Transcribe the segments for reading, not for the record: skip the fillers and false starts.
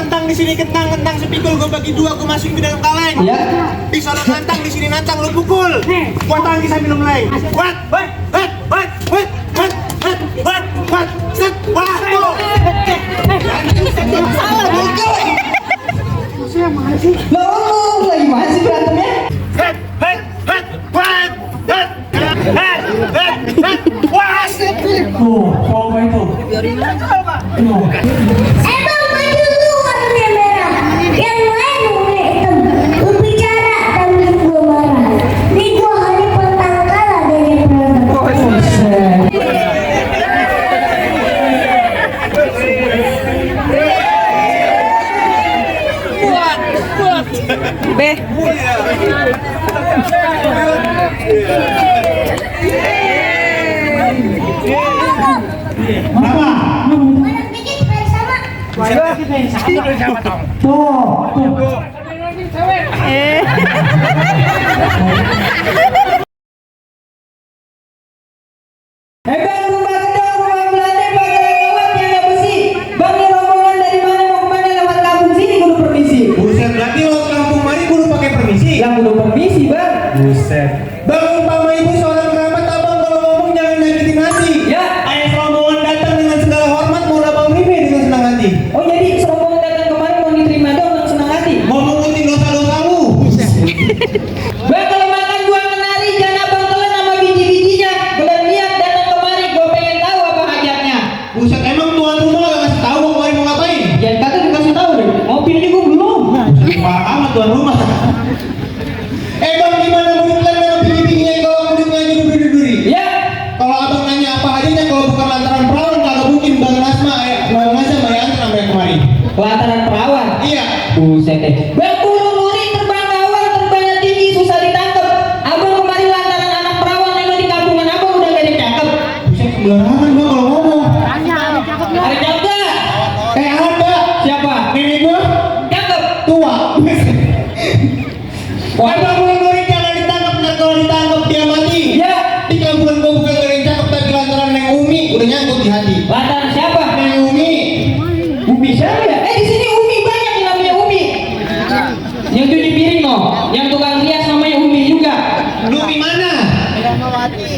kentang di sini kentang sepikul gue bagi dua gue masukin ke dalam kaleng. Ya. Di sana nantang di sini nantang lu pukul. Gua tangki sambil mulai. Wat. Set. Wah. Salah bokol. Loh, lagi mana sih berantemnya? Apa itu? Emang maju lu warnanya merah, yang lain warna hitam. Lu bicara dan gua marah. Nih gua hari pertama kalah dari berantem. Mana bikin kayak sama? Bang, rumah gedong, rumah belanda, pagar lewat tiada besi. Bang, ini rombongan dari mana mau kemana lewat kampung sini kudu permisi. Buset, berarti lo kampung mari kudu pakai permisi. Lah kudu permisi, Bang. Buset. Bang, umpama ibu seorang kerabat abang kalau ngomong jangan nyakitin hati. Ya. Ayah rombongan datang dengan segala hormat mau abang mimpi dengan senang hati. Oh, jadi serombongan datang kemarin mau diterima dong dengan senang hati. Mau mengutin dosa-dosamu. Bang, kalau makan gua kenali jangan abang telan sama biji-bijinya. Benar niat datang kemari, gua pengen tahu apa hajatnya. Buset, emang tuan rumah gak ngasih tahu mau kemarin mau ngapain? Jangan kata dikasih tahu deh. Ngopi aja gua belum. Parah amat tuan rumah. Bang, gimana mudiklan dengan biji-bijinya kalau mudiknya aja duri-duri? Ya. Kalau abang nanya apa hajatnya kalau bukan lantaran perawan kagak mungkin Bang Nasma mau ngasih sama yang sampai kemarin. Lantaran perawan. Iya. Buset deh. Bang, burung luri terbang awal, terbangnya tinggi, susah ditangkap. Abang kemarin lantaran anak perawan yang di kampungan abang udah gak ditangkap. Buset, sembarangan gua kalau ngomong. Ada jawab gak? Ada. Siapa? Nenek gua Cakep. tua. Wah. Abang mulai jangan ditangkap, ntar kalau ditangkap dia mati. Ya. Di kampungan gua bukan ada yang cakep tapi lantaran Neng Umi udah nyangkut di hati. Lantaran siapa? Neng Umi. Umi siapa ya? Di sini Umi banyak yang namanya Umi. Yang cuci piring no, yang tukang rias namanya Umi juga. Lu Umi mana?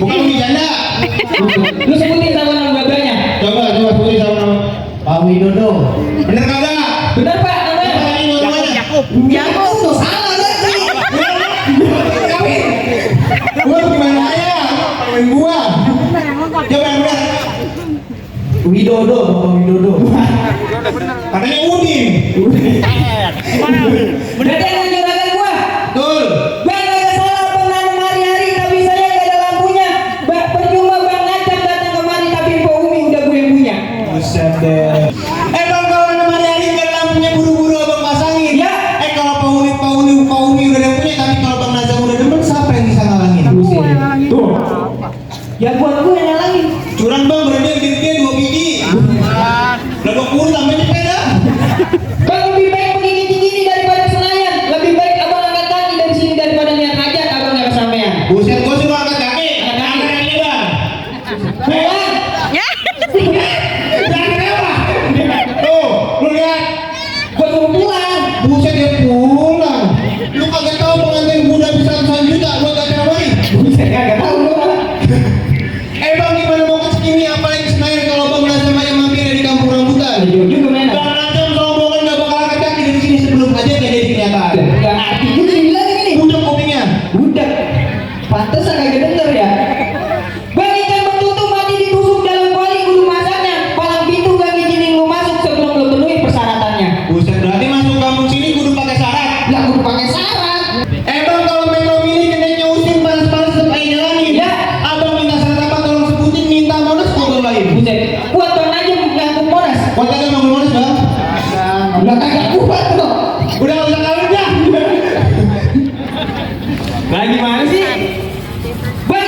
Bukan Umi janda. Lu sebutin sama nama babanya. Coba sebutin sama nama Pak Widodo. Bener kagak? Benar Pak namanya? Siapa lagi namanya? Yakub tuh salah lagi. Gua gimana ya? Main gua. Coba yang bener. Widodo, Bapak Widodo. Katanya Udin. Berarti yang juragan gua. Betul. Bang gak salah abang nanam hari-hari tapi saya gak ada lampunya. Bang percuma bang ngajak datang kemari tapi info Umi udah gue yang punya. Buset deh. Bang kalau nama hari kan lampunya buru-buru abang pasangin. Ya. Kalau Pak Umi udah ada punya tapi kalau Bang Nazam udah demen siapa yang bisa ngalangin? Tuh. Ya buat gue yang ngalangin. Curang bang, berarti gede-gede 2 biji. Lah gua kurang sampai cepet dah. Bang lebih baik begini gini daripada Senayan. Lebih baik abang angkat kaki dari sini daripada niat hajat abang gak kesampean. Buset, gua suruh angkat kaki. Angkat kaki bang. Pulang. Jangan kenapa? Tuh, lu lihat. Gua suruh pulang. Buset dia pulang. Lu kagak tahu pengantin muda bisa ratusan juta buat acara mari. Buset kagak tahu lu. Bang gimana mau ke sini apalagi Senayan kalau Bang Nazam yang mampir di kampung rambutan. Juga mana? Bang Nazam rombongan gak bakal angkat kaki dari sini sebelum aja gak jadi kelihatan. Gak ngerti juga dibilang ini. Udah kupingnya. Udah. Pantesan kagak denger ya. Bang ikan betutu mati ditusuk dalam kuali kudu masaknya. Palang pintu gak ngizinin lu masuk sebelum lu penuhi persyaratannya. Buset, berarti masuk kampung sini kudu pakai syarat. Lah kudu pakai syarat. Bang kalau Metro Mini kenanya usin panas-panas tetap aja jalanin. Ya. Abang minta syarat apa tolong sebutin minta Monas gua bawain. Buset. Kuat bang aja ngangkut Monas. Kuat kagak bangun Monas bang? Lah kagak kuat tuh. Udah gak usah kawin dah. Nah gimana sih? Bang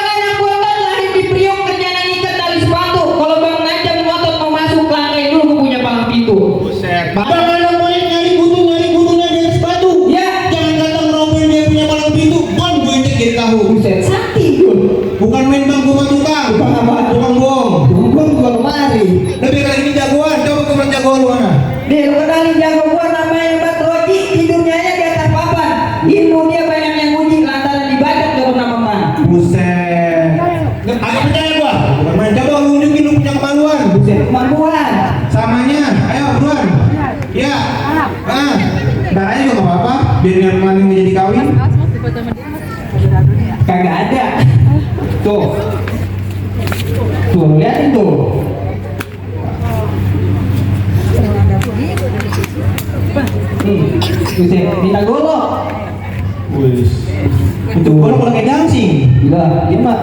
anak gua kan lahir di Priok kerjaan ikat tali sepatu. Kalau bang Najam ngotot mau masuk langkai dulu gua punya palang pintu. Buset. Bang anak monyet nyari butuhnya di atas batu. Ya. Jangan datang rombongan dia punya palang pintu. Bon gue cek jadi tahu. Buset. Sakti dulu. Bukan main bang gua mah tukang. Tukang apa? Tukang bohong. Gua juga kemari. Lebih kali ini jagoan. Coba kemarin jagoan lu mana? Dia lu kan paling jago gua namanya Mbak Roji, tidurnya aja di atas papan. Ilmu dia banyak yang uji lantaran dibacok gak pernah mempan. Buset. Agak percaya gua. Bukan main. Coba lu nunjukin lu punya kemaluan. Buset, kemampuan. Samanya, ayo buruan. Ya. Ntar aja juga gak apa-apa. Biar yang kemarin nggak jadi kawin. Kagak ada. Tuh. Tuh, liatin tuh. Buset, minta golok. Wis. Untuk golok kalau kayak dancing. Gila, dia mah.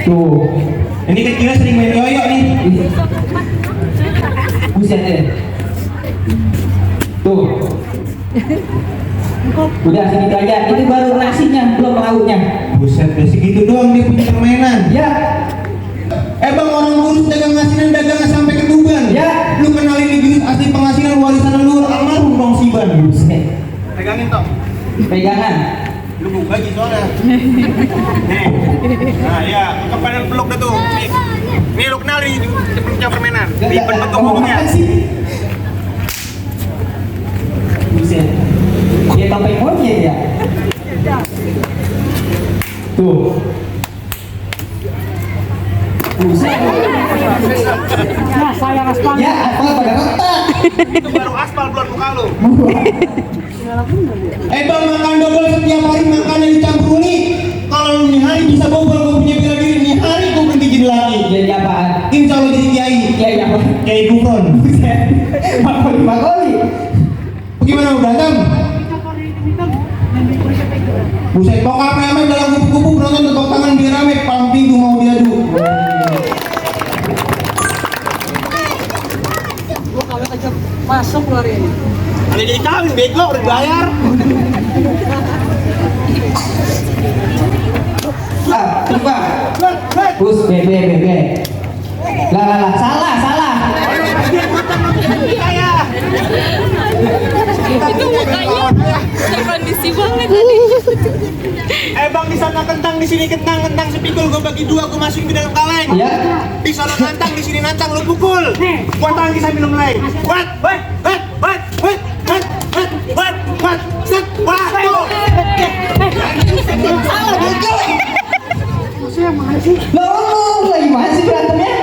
Tuh. Ini kecilnya sering main yoyo nih. Buset deh. Tuh. Udah segitu aja. Itu baru nasinya, belum lauknya. Buset deh, segitu doang dia punya permainan. Ya. Bang, orang kurus dagang asinan dagangnya sampai ke Tuban. Ya. Lu kenalin nih jurus asli penghasilan warisan leluhur almarhum Bang Siban. Buset. Pegangin toh. Pegangan. Lu buka aja soalnya. Nih. Nah ya, kepada peluk dah tuh. Nih lu kenalin punya permainan. Di bentuk bukunya. Buset. Dia sampai monyet ya. Tuh. Buset. Nah, sayang aspal. Ya, aspal pada retak. Itu baru aspal bulan muka lu. Bang, makan double setiap hari makannya dicampur nih. Kalau lu nih hari bisa bobol, gue punya bela diri nih hari gue berhenti jadi lagi. Jadi apaan? Insya Allah jadi kiai. Kiai apa? Kiai Gufron. Makoli. Bagaimana udah Tam? Buset, bokap rame dalam kupu-kupu penonton tepuk tangan biar rame. Palang pintu mau diadu. Gua kalau aja masuk luar ini. Ada jadi kawin bego udah bayar. Coba. Bus bebe. Lah, salah. Itu mukanya kondisi banget tadi. Bang, di sana kentang, di sini kentang sepikul gue bagi dua, gue masukin ke dalam kaleng. Ya. Di sana nantang, di sini nantang, lu pukul. Gua tangki sambil mulai. Wat. Set. Wah, tuh. Salah bego. Saya mana sih? Loh, lagi mana sih berantemnya?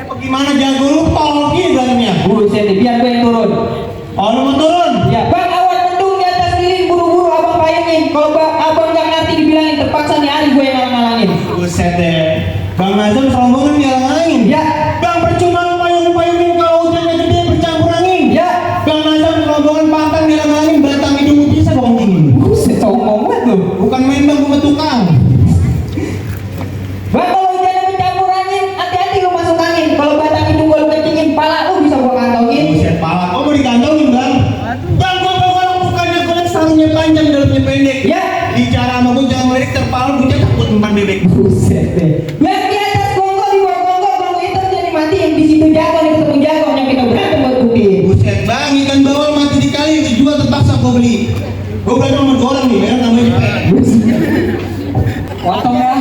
Bagaimana jago lu tol gini berantemnya? Buset, biar gue yang turun. Oh, lu mau turun? Ya, Bang, awan mendung di atas lilin, buru-buru abang payungin. Kalau abang nggak ngerti dibilangin, terpaksa nih hari gue yang ngalang-ngalangin. Buset deh. Bang Nazam serombongan dihalang-halangin. Ya. Bang, percuma lu payung-payungin kalau hujannya gede bercampur angin. Ya. Bang Nazam serombongan pantang dihalang-halangin beratang hidung bisa bohong dingin. Buset, sombong banget tuh. Bukan main bang, gue tukang. Bang, kalau hujannya bercampur angin, hati-hati lu masuk angin. Kalau batang hidung gue lu kencingin, pala lu bisa gua kantongin. Buset, pala kok mau digantungin bang? Bang, gue kalau bukannya gue sarungnya panjang dalamnya pendek. Ya. Bicara sama gue jangan melirik terpal, gue takut umpan bebek. Buset deh. Yang di atas gonggong, di bawah gonggong, bang hitam jadi matiin. Di situ jago, di ketemu jago, yang kita berantem buat putih. Buset bang, ikan bawal mati di kali dijual terpaksa gue beli. Gue belajar sama dua orang nih, mereka namanya cepet. Potong ya.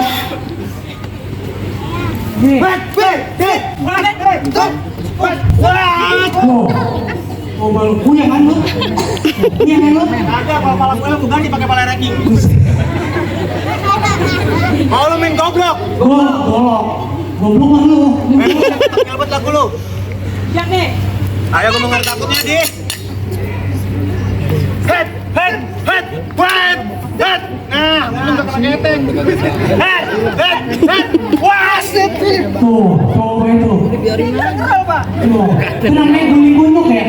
Oh, baru punya kan lu? Punya kan lu? Ada kalau pala gue lu ganti pakai pala ranking. Mau lu main goblok? Golok. Goblok kan lu? Nyelbet lagu lu. Ya nih. Ayo gue mengerti takutnya di. Head. Nah, untung gak kena keteng. Head. Was. Tuh, coba itu. Dibiarin aja. Tuh, itu namanya guling-gunyuk ya?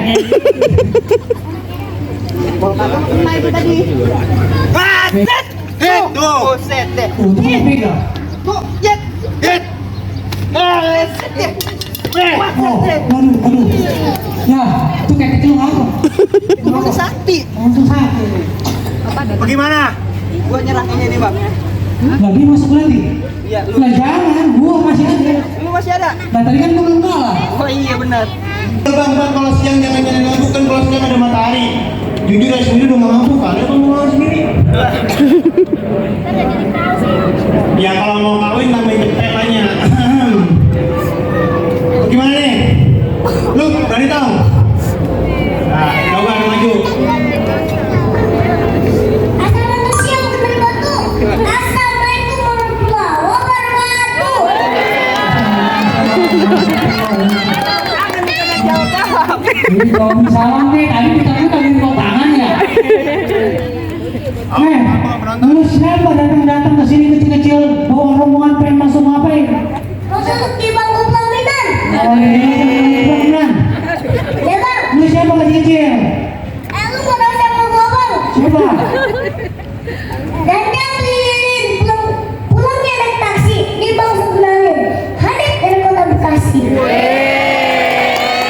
Head. Tuh. Tuh, itu kan pegang. Aduh. Ya, itu kayak kecil ngapa? Itu sakti. Untung sakit. Bagaimana? Gua nyerahinnya nih, Bang. Lah dia masuk lagi? Iya, Lah jangan, gua masih ada. Lu masih ada? Nah tadi kan gua belum kalah. Oh iya benar. Bang, kalau siang jangan nyalain lampu kan kalau siang ada matahari. Jujur ya sendiri udah mampu kalian mau ngomong sendiri. Ya kalau mau kawin namanya temanya. Gimana nih? Lu berani tau? Nah, salah nih, tadi kita bawa tangan ya. Lu siapa datang ke sini kecil-kecil bawa rombongan pengen masuk ngapain? Masuk di bangku pelaminan. Oh iya, Ya bang. lu siapa kecil-kecil? Lu mau sama gua bang. Siapa? Dan dia keliling pulangnya naik taksi di bangku pelaminan. Hanif dari kota Bekasi.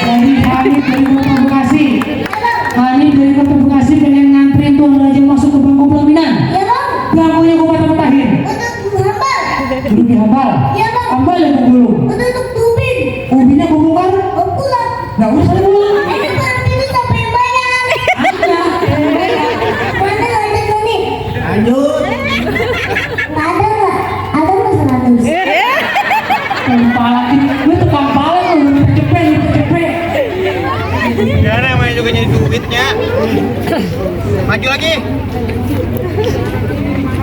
Jadi Hanif dari kota Bekasi. Ya bang. Hanif dari kota Bekasi pengen nganterin tuan raja masuk ke bangku pelaminan. Ya bang. Bangkunya gua patah-patahin. Untuk hambal. Dulu dihambal. Ya bang. Hambal ya dulu. Untuk tubin. Ubinnya bongkar. Mau pulang. Nggak usah pulang. Itu bang itu sampai bayar. Ada. Mana lanjut nih? Lanjut. Ada nggak? Ada nggak 100? Kepala lu tukang pala lu cepet. Ya namanya juga nyari duitnya. Maju lagi.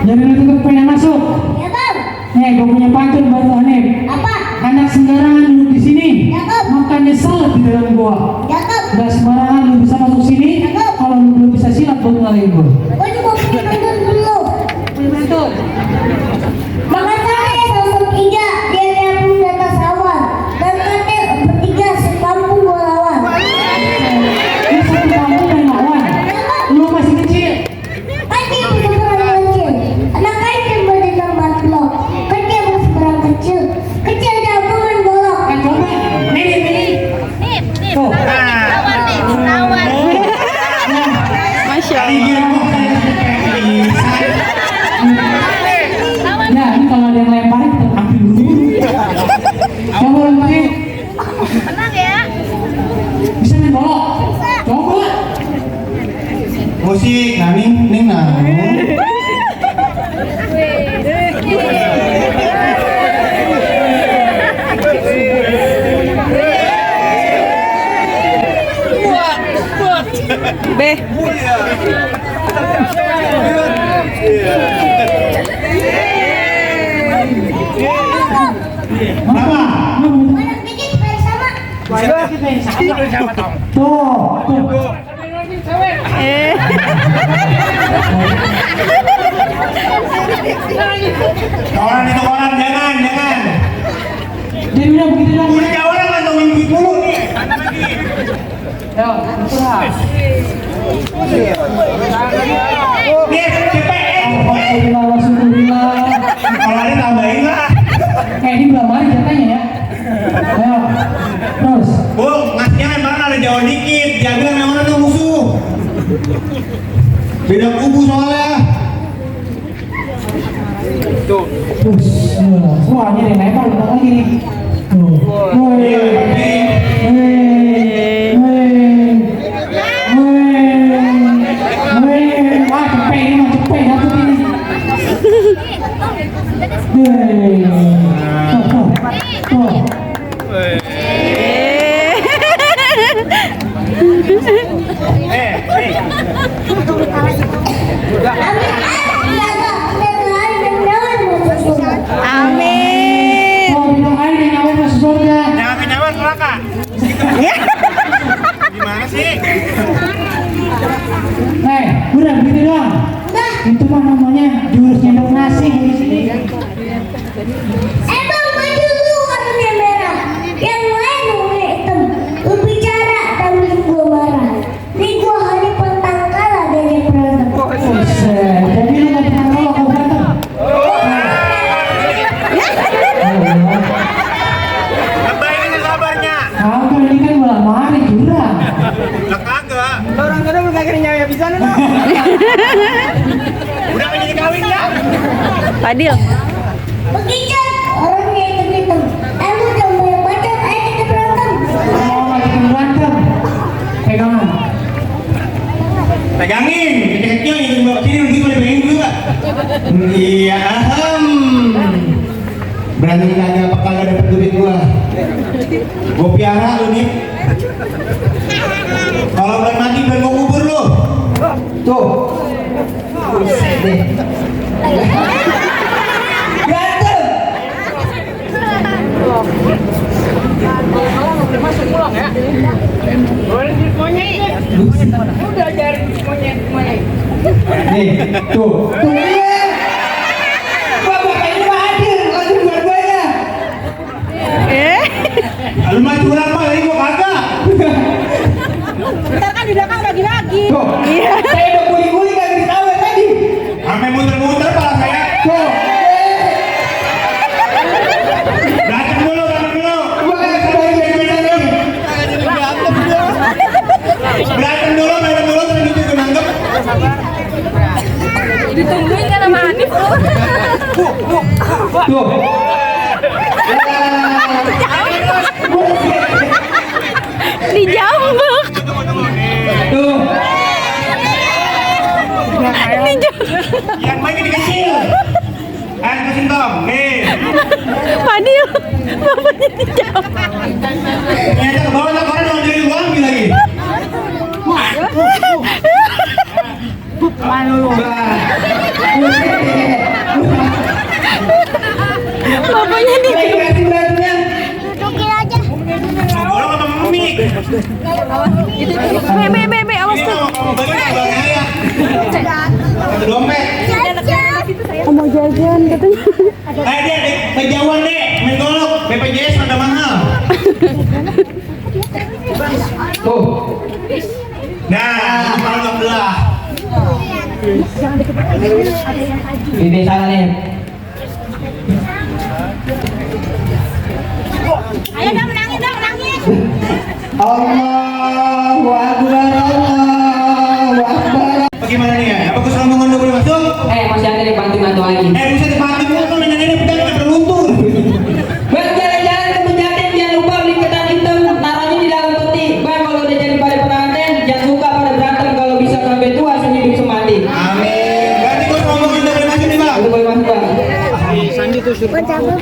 Jadi lu tuh pengen masuk. Ya bang. Nih, gue punya pantun buat lu Hanif. Apa? Anak sembarangan duduk di sini, Cakep. makannya salat di dalam gua. Cakep. Gak sembarangan lu bisa masuk sini. Kalau lu belum bisa silat, baru ngalahin gua. Gua juga punya pantun dulu. Makan sate sosok tiga, dia nyapu di atas awan. Dan kate bertiga sekampung gua lawan. Lu satu kampung main lawan. Lu masih kecil. Kecil berseberang kecil, anak kecil berdendam batlok. Kecil berseberang kecil, kecil jago main golok. Coba, ini. Tuh. Masya Iya, Allah. Ya, ini kalau ada yang lemparin kita ambil dulu. Coba lagi. Tenang ya. Bisa main bola? Coba. Musik, ning nah. B. Apa? Anak dikit main sama. Tuh. Kawan itu kawan, jangan. Jadi udah begitu dong. Udah kawan ngantongin duit dulu nih. Yo, istirahat. Nih, cepet. Alhamdulillah. Kalau ada tambahin lah. Ini belum hari jatahnya ya. Ayo, terus. Bung, ngasihnya memang ada jauh dikit. Jaga memang ada musuh. Beda kubu soalnya. Tuh. Wah, ini ada lempar bentar lagi nih. Tuh. Woi. Wah, cepet ini mah cepet dapet ini. Tuh. Amin. Oh, bilang air yang awet masuk surga. Jangan kenyawan neraka. Gimana sih? Udah begitu doang. Itu mah namanya jurus nyendok nasi di sini. Emang baju lu warnanya merah, yang lain warna hitam. Lu bicara dan bikin gua marah. Nih gua hari pentang kalah dari berantem. Buset, jadi lu gak pernah kalah kau berantem. Lebayin aja sabarnya. Kagak, ini kan bola mari jurang. Lah kagak. Orang kadang belum kagak nyawa ya bisa nih. Udah pengen dikawin ya? Fadil. Begitu orangnya hitam-hitam. Lu jangan banyak bacot, ayo kita berantem. Oh, lagi berantem. Pegangan. Pegangin, kecil-kecil ini bawa sini begitu boleh pegangin dulu Pak. Iya, berani nanya apa kagak dapet duit gua. Gua piara lu nih. Kalau belum mati belum gua kubur lu. Tuh. Berantem. Nih, tuh. Bapak ini mah hadir, langsung dua-duanya. Lu mah curang mah, ini gua kagak. Ntar kan di belakang bagi-bagi. Tuh, saya udah guling-guling kagak ditahu ya tadi. Sampai muter-muter pala saya. Tuh, Berantem dulu, berantem dulu. gua kagak kebayang dari mana nih. Berantem dulu, terus itu gue nanggep. Ditungguin kan sama Hanif lu. Tuh. Dijambak. Tuh. Yang baik ini kecil. Ayo terusin Tom. Nih. Fadil, bapaknya dijambak. Ini aja ke bawah lah, karena mau jadi gua ambil lagi. Bapaknya Lagi dijambak. kasih berantemnya. Dudukin aja. Orang sama mami. Be, awas Ini tuh. mau bagi ayah. Satu dompet. Mau jajan katanya. Dia kejauhan deh, main golok. BPJS ada mahal. Tuh. Nah, kalau nggak belah. Ini salah nih. Ayo dong menangin. Allahu Akbar, Allahu Akbar. Bagaimana nih ya? Apa gue selama udah boleh masuk? Masih ada nih bantu lagi. Bisa dipakai dulu nenek-nenek kita nggak beruntung. Bang, jalan-jalan ke Pejaten, jangan lupa beli ketan hitam, naruhnya di dalam peti. Bang, kalau udah jadi pada pengantin, jangan suka pada berantem, kalau bisa sampai tua sehidup semati. Amin. Berarti gue ngomong udah boleh masuk nih bang. Udah boleh masuk, Bang. Gua cabut.